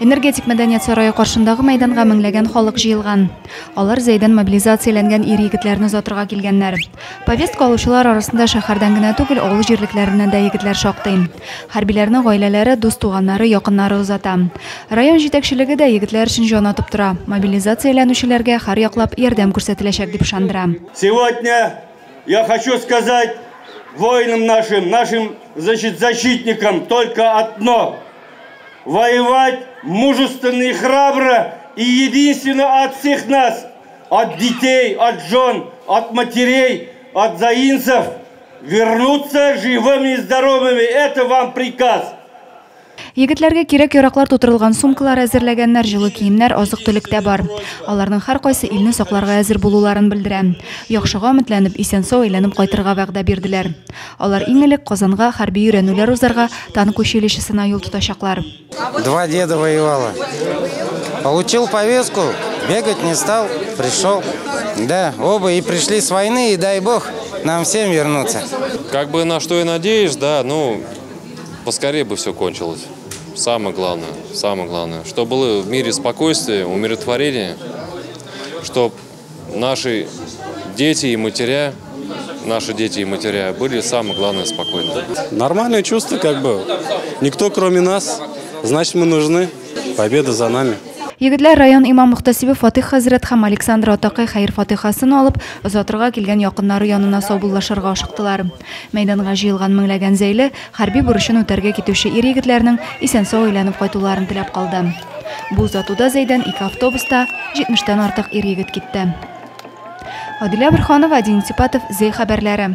Энергетик мәдәният сарае каршындагы мәйданга меңләгән халык җыелган. Алар Зәйдән мобилизацияләнгән ир-егетләрне озатырга килгәннәр. Повестка алучылар арасында шәһәрдән генә түгел, авыл җирлекләреннән дә егетләр шактый. Хәрбиләрне гаиләләре, дус-туганнары, якыннары озата. Район җитәкчелеге дә егетләр өчен җан атып тора, мобилизацияләнүчеләргә һәрьяклап ярдәм күрсәтеләчәк дип ышандыра. Сегодня я хочу сказать воинам нашим, нашим, значит, защитникам только одно. Воевать мужественно и храбро и единственно от всех нас, от детей, от жен, от матерей, от заинцев, вернуться живыми и здоровыми. Это вам приказ. Егетләргә кирәк-яраклар тутырылган сумкалар әзерләгәннәр, җылы киемнәр, азык-төлек тә бар. Аларның һәркайсы илне сакларга әзер булуларын белдерә. Яхшыга өметләнеп, исән-сау әйләнеп кайтырга вәгъдә бирделәр. Алар иң элек Казанга хәрби өйрәнүләр узарга танк училищесына юл тотачаклар. Два деда воевало. Получил повестку, бегать не стал, пришел. Да, оба и пришли с войны, и дай бог нам всем вернуться. Как бы на что и надеюсь, да, ну, поскорее бы все кончилось. Самое главное, чтобы было в мире спокойствие, умиротворение, чтобы наши дети и матеря, наши дети и матеря были, самое главное, спокойны. Нормальное чувство, как бы. Никто, кроме нас, значит, мы нужны. Победа за нами. Егетләр район имам-мөхтәсибе Фатих хәзрәт һәм Александр атакай хәер-фатихасын алып, озатырга килгән якыннары янына саубуллашырга ашыктылар. Мәйданга җыелган меңләгән зәйле хәрби бурычын үтәргә китүче ир-егетләрнең исән-сау әйләнеп кайтуларын теләп калды. Бу озатуда Зәйдән ике автобуста 70тән артык ир-егет китте. Адилә Борһанова, Дин Сипатов, Зәй хәбәрләре.